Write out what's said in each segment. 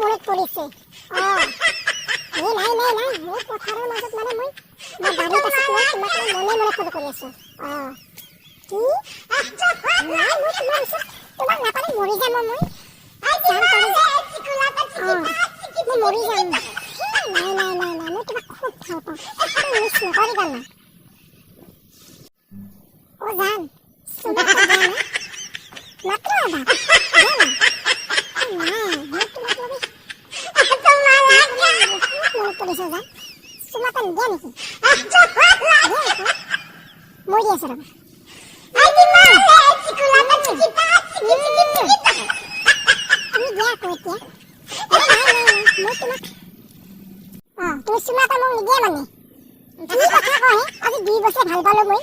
মনত পৰিছে। অঁ, এই নাই নাই নাই, মোৰ পথাৰৰ মাজত, মানে মই বাৰীত আছোঁ। মই তোমাক মই মনে মনে ফোন কৰি আছোঁ। অঁ, কি? নাই, মই তোমাৰ ওচৰত তোমাক নাপালে মৰি যাম। মই যাম তলে। অঁ, মই মৰি যাম। নাই নাই নাই নাই, মই তোমাক খুব ভাল পাওঁ। তুমি মিছ নকৰিবা না। অ' জান, চুমা এটা দিয়া না, মাত্ৰ এবাৰ দিয়া না। নাই, মই তোমাক লগে বহুত মনত পৰিছে। জান, চুমা এটা নিদিয়া নেকি? দিয়া আকৌ। মই দি আছো, ৰ'বা। তুমি দিয়া আকৌ এতিয়া। এই নাই নাই নাই, মই তোমাক, অঁ, তুমি চুমা এটা মোক নিদিয়া মানে? কি কথা কয়? আজি 2 বছৰ ভাল পালো মই।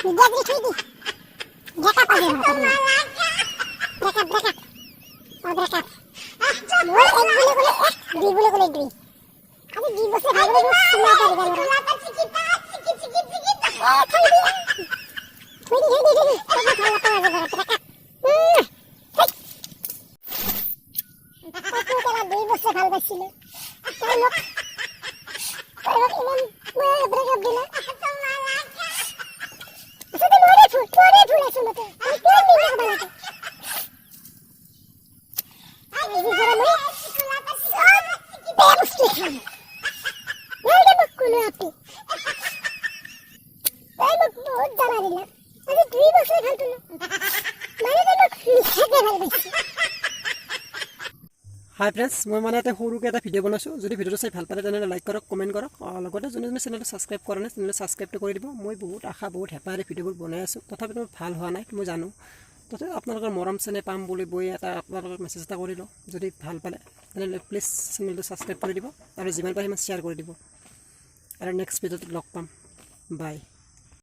নিদিয়া যদি থৈ দি। ব্ৰেকআপ আজি হ'ব তোমাৰ। ব্ৰেকআপ, ব্ৰেকআপ, অঁ, ব্ৰেকআপ। মই এক বুলি ক'লে এক, দুই বুলি ক'লে দুই। আজি 2 বছৰ ভাল পালো, তুমি চুমা এটা দিবা নোৱাৰা? এ থৈ দি, থৈ দি, থৈ দি, থৈ দি। তোক মই ভাল নাপাওঁ আজি পৰা। ব্ৰেকআপ। তাকো কেলা 2 বছৰ ভাল পাইছিলো। তাই মোক ইমান ব্ৰেকআপ দিলে। আচলতে মোৰে ভুল আচলতে। মই কিয় মিছা ক'ব লাগে? আজিৰ পৰা মই চব বেয়া বস্তু খাম। নালাগে মোক কোনো আপি। তাই মোক বহুত জ্বালা দিলা। আজি 2 বছৰ ভাল পালো, মানে তাই মোক মিছাকে ভাল পাইছে। হাই ফ্ৰেণ্ডছ, মই মানে এটা সৰুকৈ এটা ভিডিঅ' বনাইছোঁ। যদি ভিডিঅ'টো চাই ভাল পালে, তেনেহ'লে লাইক কৰক, কমেণ্ট কৰক। লগতে যোনে যোনে চেনেলটো ছাবস্ক্ৰাইব কৰা নাই, চেনেলটো ছাবস্ক্ৰাইবটো কৰি দিব। মই বহুত আশা, বহুত হেঁপাহেৰে ভিডিঅ'বোৰ বনাই আছোঁ। তথাপিতো ভাল হোৱা নাই, মই জানো। তথাপি আপোনালোকৰ মৰম চেনেহ পাম বুলি বৈ এটা আপোনালোকক মেছেজ এটা কৰিলোঁ। যদি ভাল পালে, তেনেহ'লে প্লিজ চেনেলটো ছাবস্ক্ৰাইব কৰি দিব আৰু যিমান পাৰে সিমান শ্বেয়াৰ কৰি দিব। আৰু নেক্সট ভিডিঅ'টোত লগ পাম। বাই।